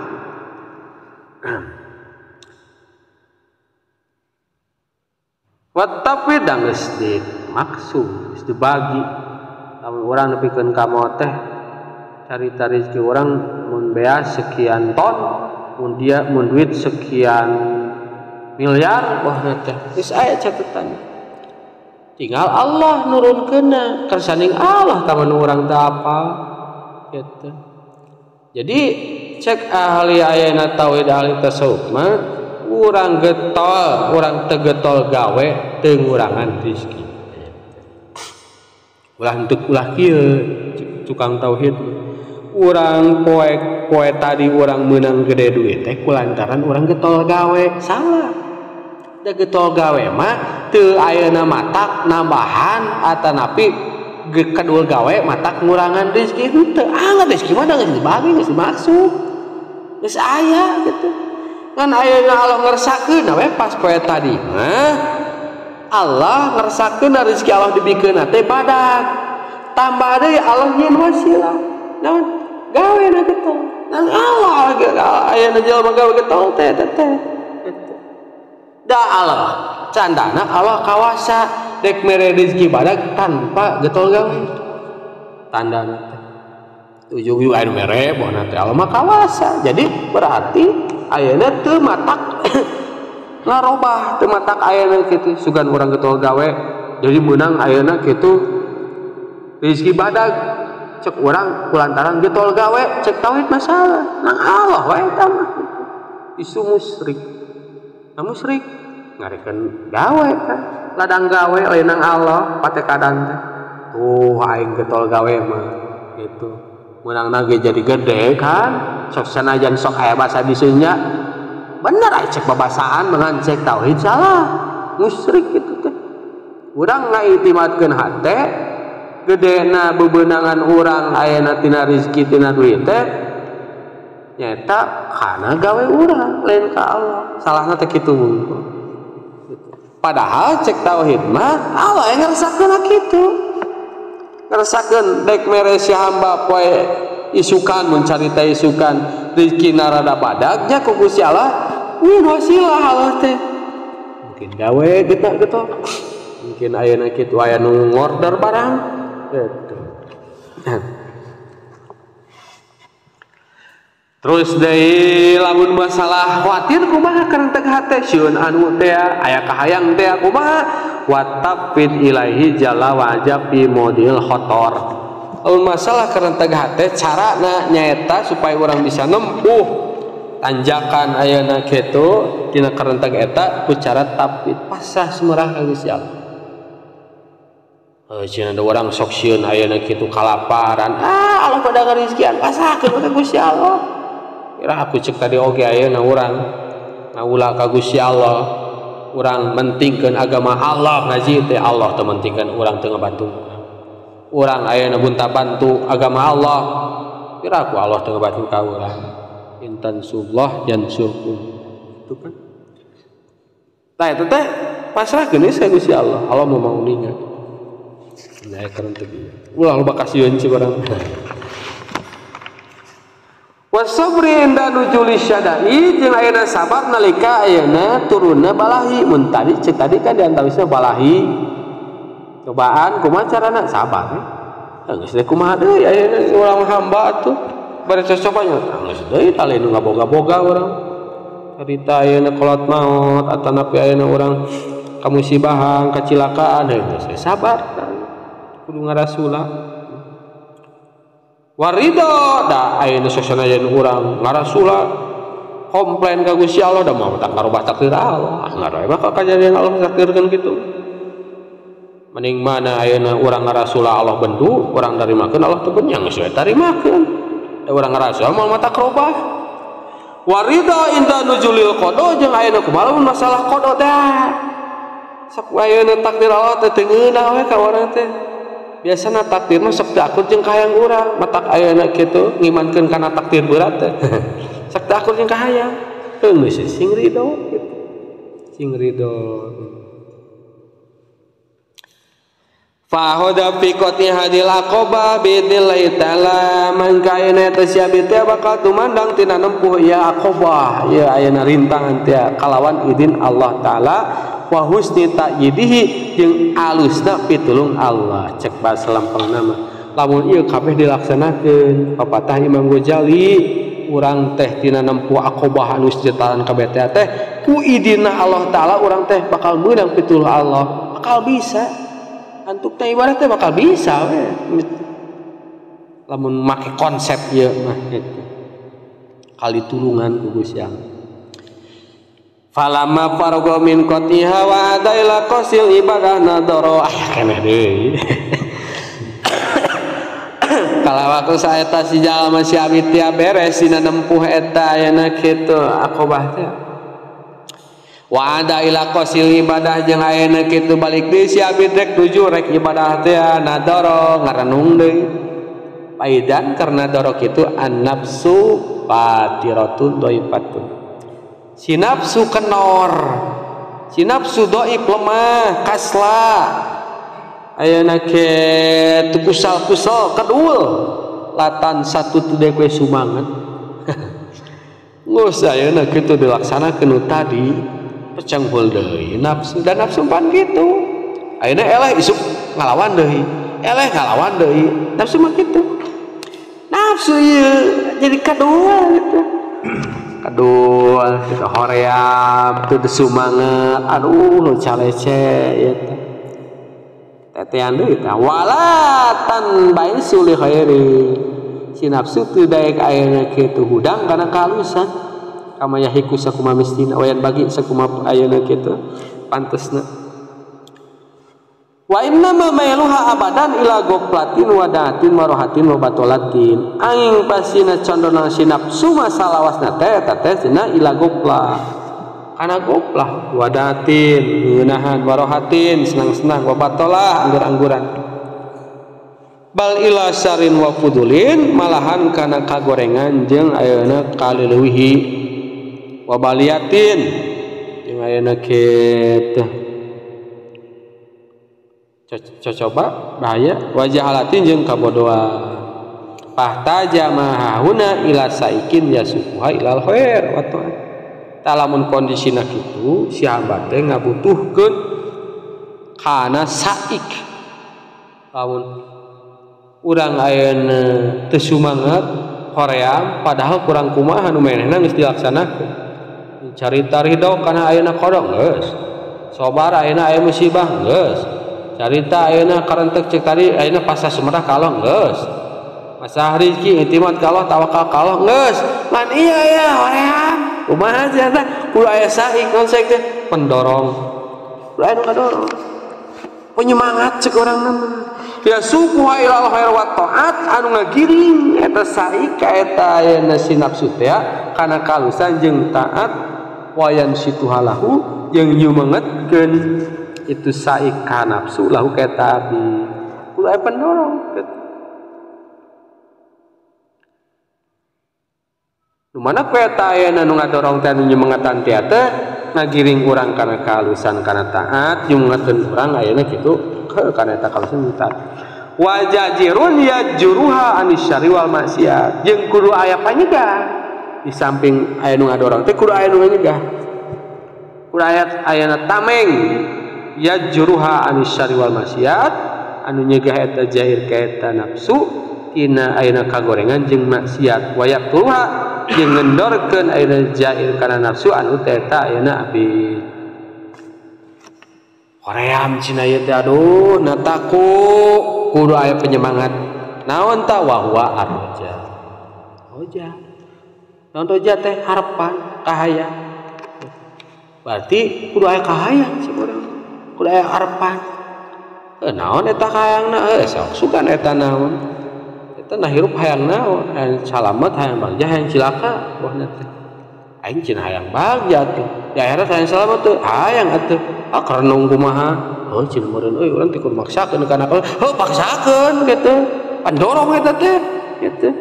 Wa tapi da geus dimaksum geus dibagi. Lamun urang nepikeun ka maot teh carita rezeki urang mun beas sekian ton, mun dia mun duit sekian miliar bohna teh geus aya catetan. Tinggal Allah nurunkeunna kersaning Allah taman urang teu apal gitu. Jadi cek ahli ayeuna tauhid ahli tasawuf mah urang getol, urang teu getol gawe teu ngurangan rezeki. Ulah henteu ulah kieu tukang tauhid. Urang poe tadi urang meunang gede duit teh kulantaran urang getol gawe salah. Da getol gawe mah teu ayeuna matak nambahan atanapi kedul gawe matak ngurangan rezeki henteu. Ah rezeki mah da geus dibagi geus dimaksud. Geus aya gitu. Ngan ayeuna Allah ngersakeun we pas poe tadi mah Allah ngersakeun rezeki Allah dibikeun teh badak. Tambah deui Allah nyieun wasilah. Naon? Gawe na getol. Nang Allah ayeuna jelema gawe getol teh teh. Da Allah candana Allah kawasa dek mere rezeki badak tanpa getol gawe. Tandana teh. Ujung-ujung anu mere bohna teh Allah mah kawasa. Jadi berarti ayeuna teu matak ngarobah teu matak ayeuna kitu sugan urang getol gawe jadi meunang ayeuna kitu rezeki badak cek urang kulantaran getol gawe cek tauhid masalah nang Allah wae eta mah isu musyrik. Nah musyrik ngarekeun gawe kan ladang gawe lain nang Allah patekadan teh tuh aing getol gawe mah gitu meunangna ge jadi gede kan sok sanajan sok aya basa disunya bener aya cek babasaan mengan cek tauhid salah musyrik kitu teh urang ngaitimadkeun hate gedena bebenangan urang ayeuna tina rezeki tina duit teh nyaeta kana gawe urang lain ka Allah salahna teh kitu padahal cek tauhid mah Allah yang ngeresakeun kitu ngeresakeun dek mere si hamba poe isukan mun carita isukan rezeki rada badagnya ku Gusti Allah nyieun wasilah Allah teh mungkin gawe gitu mungkin ayeuna kitu aya nu ngorder barang gitu. Terus deui lamun masalah khawatir kumaha karenteg hate sieun anu teh aya kahayang teh kumaha watafid ilaihi jalla wa fi modil khotor. Lamun masalah karenteg hate carana nyaeta supaya urang bisa nempuh tanjakan ayeuna kitu tina karenteg eta ku cara tafid pasrah semerah ka Gusti Allah. Cenah ada urang sok sieun ayeuna kitu kalaparan ah Allah pada ngarizkian pasrahkeun ka Gusti Allah. Kira aku cek tadi oge ayeuna urang ngawula ka Gusti Allah urang mentingkeun agama Allah ngaji teh Allah teu mentingkeun urang teu ngabantu urang ayeuna bunta bantu agama Allah kira aku Allah teu ngabantu ka urang intansullah yansurkum itu kan tah eta teh pasrahkeun ka Gusti Allah Allah mau mauninga nah keren teh ulah loba kasieun si urang. Wasabri inda nuzuli syadai jeung ayeuna sabar nalika ayeuna turunna balahi. Mun tadi cek tadi kan diantawisna balahi cobaan kumaha carana sabar. Geus teh kumaha deui ayeuna urang hamba atuh bari cocobanya geus deui tali nu ngaboga-boga urang carita ayeuna kolot maot atanapi ayeuna urang kamusibahan kacilakaan geus sabar kudu ngarasula. Warido da ayeuna sasanajan urang ngarasula komplain ka Gusti Allah da moal tak ngarubah takdir Allah. Ngaroe mah kajadian Allah takdirkeun kitu. Mending mana ayeuna urang ngarasula Allah bendu, urang narimakeun Allah teu benyang geus we tarimakeun. Da urang ngarasula moal mata karobah. Warido inda nuzulil qada jeung ayeuna kumaha lamun masalah qada teh. Sok ayeuna takdir Allah teh teu ngeunah we ka urang teh. Biasana takdir mah sok teu akur jeung kahayang urang, matak ayeuna kitu ngimankeun kana takdir berat teh. Sok teu akur jeung kahayang. Heuh geus sing ridho kitu. Sing ridho. Fahoda fi qati hadil aqaba biidnillahi ta'ala mangka ayeuna teh sia teh bakal tumandang tina nempuh ya aqabah ya ayeuna rintangan teh kalawan izin Allah ta'ala wa husni ta'yidihi jeung alusna pitulung Allah. Cek bahasa lempengna mah lamun ieu kabeh dilaksanakeun papatah Imam Ghazali urang teh tina nempuh aqabah anu sejataran kabeh teh ku idinna Allah ta'ala urang teh bakal meunang pitulung Allah, bakal bisa antuk teh ibadah teh bakal bisa we lamun make konsep ieu mah gitu kali tulungan ku Gusti Allah. Falama fargo min qatiha wa adaila qasil ibadah nadoro ah keneh deui. Kalau waktu saeta si jalma si abdi teh beres dina nempuh eta ayeuna kitu aqobah teh wa adaila qasil ibadah jeung ayeuna kitu balik deui si abdi rek tuju rek ibadah teh nadoro ngarenung deui. Paidan karena doro kitu an nafsu fatiratun dhaifatun. Si nafsu kenor, si nafsu doib lemah, kasla, ayeuna ke kusal-kusal kedul, latan satu tu deui sumanget. Geus ayeuna kitu dilaksanakeun nu tadi, pecenghul deui nafsu dan nafsu pan kitu. Ayeuna eleh isuk ngalawan deui, eleh ngalawan deui, nafsu mah kitu. Nafsu ieu jadi kadul gitu. Aduh, kita hoream, teu sumanget, aduh nu calece ieu teh. Tetean deui tah walatan baisu li khairi. Si nafsu teu daek ayeuna kitu hudang kana kahalusan. Kama yahiku sakumaha mistina wayan bagi sakumaha ayeuna kitu pantesna. Wa inna ma mailuha abadan ila goplatin wadatin warohatin wa batolatin. Angin pasina condona si nafsu masalawasna teh eta teh cenah ila goplah. Kana goplah wadatin ngeunahan warohatin senang-senang wa batolah anggur-angguran. Bal ila sarin wa fudulin malahan kana kagorengan jeung ayeuna kaleuwihi wa baliatin jeung ayeuna kitu. Cocoba bahaya wajahalatin jeung kabodohan pahtaja mahahuna ila saikin yasukuha ilal khair wa ta'ala. Lamun kondisina kitu si hamba teh ngabutuhkeun kana saik. Lamun urang ayeuna teu sumanget hoream padahal kurang kumaha nu manehna geus dilaksanakeun. Carita ridho kana ayeuna kodong geus. Sabar ayeuna aya musibah geus. Carita ayeuna karentek cek tadi ayeuna pasar Sumerah kalong geus. Masalah rezeki itimat ka Allah tawakal ka Allah geus. Lan iya ya hoream. Kumaha sia teh kudu aya saik naon saik teh pendorong. Kudu aya nu kadorong. Penyemangat cek urang mah. Ya suku ilal khair wa taat anu ngagiring eta saik ka eta ayeuna si nafsu teh kana kalusan jeung taat wayan situhalahu jeung nyumengetkeun itu saik ka nafsu lahu ka eta abdi. Kudu aya pendorong gitu. Nu mana ku eta ayeuna nu ngadorong teh nu nyemengetan teh teh ngagiring urang kana kahalusan kana taat nyumengetkeun urang ayeuna kitu kana eta kahalusan taat. Wajajirun yajruha anisyari wal maksiat. Jeung kudu aya panyegah. Di samping aya nu ngadorong teh kudu aya nu nyegah. Kudu aya ayana tameng yajruha anisyari wal maksiat anu nyegah eta jair ka eta nafsu tina ayana kagorengan jeung maksiat wa yaqtuha jeung ngendorkeun ayana jair kana nafsu anu teh eta ayana abid. Hoream cina ieu teh aduh nataku kudu aya penyemangat. Naon ta wa huwa arroja. Roja. Naon roja teh harapan, kahayang. Berarti kudu aya kahayang si urang. Kudu aya harapan. Naon eta kahayangna? Sok sugan eta naon. Eta nah hirup hayang naon? Hayang salamet, hayang bagja, hayang cilaka bohna teh. Aing cenah hayang bagja tuh. Di akhirat hayang salamet tuh, hayang atuh. Ah karenung kumaha? Heuh cenah meureun euy urang teh kudu maksakeun kana heuh paksakeun kitu. Pandorong eta teh kitu.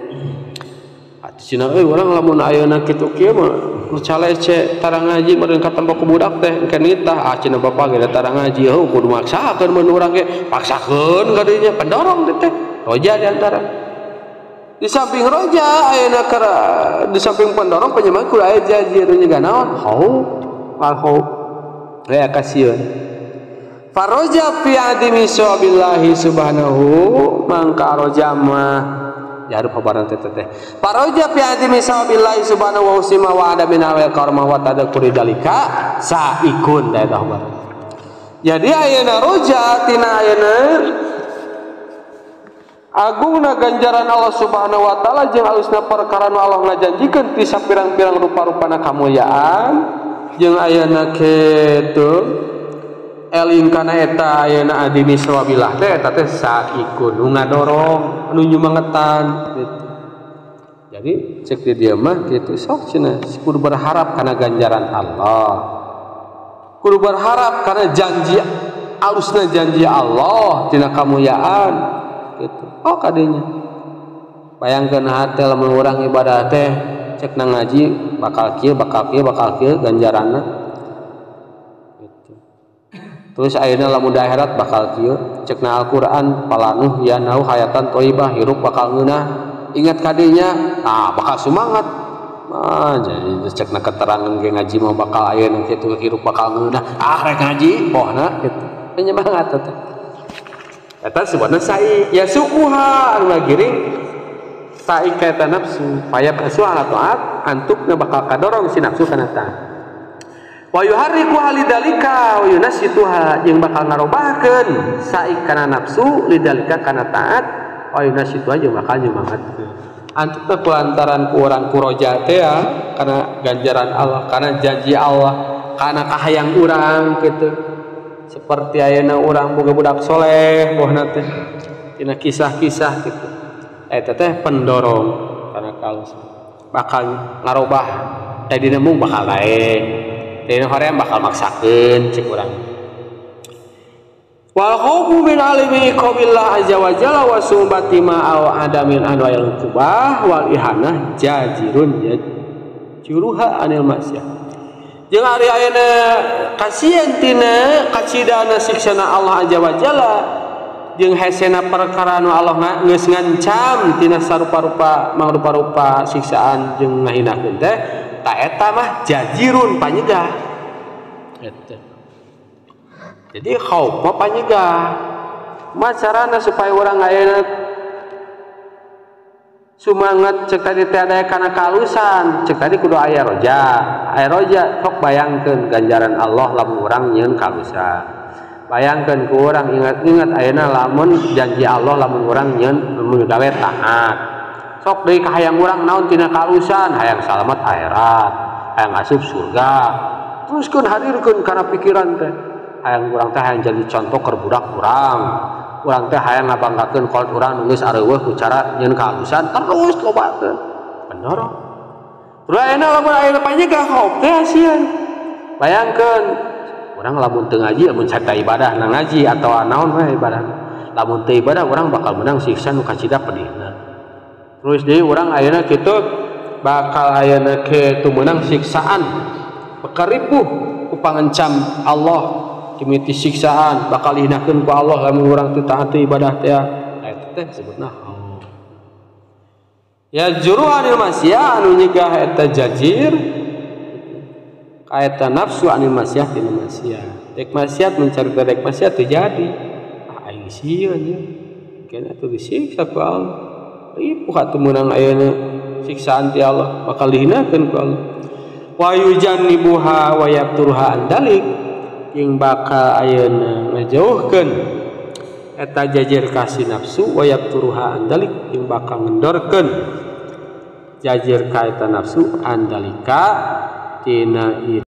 Atuh cenah euy urang lamun ayeuna kitu kieu mah nu calece tara ngaji meureun katempo ku budak teh engke nitah. Ah cenah bapak ge tara ngaji heuh kudu maksakeun mun urang ge paksakeun ka dinya pandorong teh. Roja di antara. Di samping roja ayeuna di samping pendorong penyemangat kudu aya jajir nyegah naon? Khauf wal khauf. Ya kasieun. Faroja fi adimi sabillahi subhanahu mangka roja mah jarup habaran teh teh. Faroja fi adimi sabillahi subhanahu wa usima wa adamin awal karma wa tadakkuri dalika saikun da eta habar. Jadi ayeuna roja tina ayeuna agungna ganjaran Allah Subhanahu wa taala jeung alusna perkara nu Allah ngajanjikeun ti sapirang-pirang rupa-rupana kamulyaan jeung ayeuna kitu eling kana eta ayeuna adimi sawabillah teh eta teh saikun nu ngadorong nu nyumangetan gitu. Jadi cek di dieu mah kitu sok cenah kudu berharap kana ganjaran Allah. Kudu berharap kana janji alusna janji Allah tina kamulyaan gitu. Oh kadenya. Bayangkeun hate lamun urang ibadah teh cek na ngaji bakal kieu bakal kieu bakal kieu ganjaranna gitu. Terus ayeuna lamun di akhirat bakal kieu cek na Al-Qur'an palanuh ya nau hayatan thayyibah hirup bakal ngeunah ingat kadenya ah bakal semangat. Ah jadi cek na keterangan ge ngaji mah bakal ayeuna kitu hirup bakal ngeunah ah rek ngaji pohna gitu. Penyemangat teh. Eta sebutna sai ya sukuha anu ngagiring sai ka eta nafsu payap nafsu ala taat antukna bakal kadorong si nafsu kana taat wa yuharriku lidalika wa yunasituha jeung bakal ngarobahkeun sai kana nafsu lidalika kana taat wa yunasituha jeung bakal nyumangatkeun antukna kulantaran ku urang ku roja teh ya kana ganjaran Allah kana janji Allah kana kahayang urang kitu. Seperti ayeuna urang boga budak soleh bohna teh tina kisah-kisah gitu. Eta teh pendorong kana kalus bakal ngarobah tadina mung bakal lae. Tadina hoream bakal maksakeun cek urang. Wal khaufu min alimi iqabillah azza wa jalla wa sumbati ma aw adamin anwa'il kubah wal ihanah jajirun juruha anil maksiat. Jeung ari ayeuna kasihan tina kacidana siksana Allah azza wa jalla jeung hesena perkara nu Allah geus ngancam tina sarupa-rupa mangrupa-rupa siksaan jeung ngahinakeun teh ta eta mah jajirun panyegah eta. Jadi khauf mah panyegah mah carana supaya urang ayeuna sumangat cek tadi teh aya kana kalusan cek tadi kudu aya roja aya roja sok bayangkeun ganjaran Allah lamun urang nyieun kalusan bayangkeun ku urang ingat-ingat ayeuna lamun janji Allah lamun urang nyieun lamun gawe taat sok deui kahayang urang naon tina kalusan hayang salamet akhirat hayang asup surga teruskeun hadirkeun kana pikiran teh hayang urang teh hayang jadi contoh keur budak urang urang teh hayang ngabanggakeun kolot urang nu geus areuweuh ku cara nyieun kahalusan terus lobakeun pendorong. Terus ayeuna lamun ayeuna panyegah khauf teh asieun. Bayangkeun urang lamun teu ngaji lamun carita ibadah na ngaji atawa naon we ibadah. Lamun teu ibadah urang bakal menang siksa nu kacida pedihna. Terus deui urang ayeuna kitu bakal ayeuna kitu meunang siksaan bekaripuh ku pangencam Allah dimiti siksaan bakal dihinakeun ku Allah lamun urang teu taat ibadah teh. Eta teh disebutna hawa. Ya juru anil masyah anu nyegah eta jajir ka eta nafsu anil masyah tina masyah. Dek maksiat mencari dek maksiat teu jadi. Ah aing sieun nya. Kena atuh disiksa ku Allah. Ripuh atuh meunang ayeuna siksaan ti Allah bakal dihinakeun ku Allah. Wa yujannibuha wa yabturha andalik jeung bakal ayeuna ngajauhkeun eta jajir ka si nafsu wa yabturha andalik jeung bakal ngendorkeun jajir ka eta nafsu andalika tina.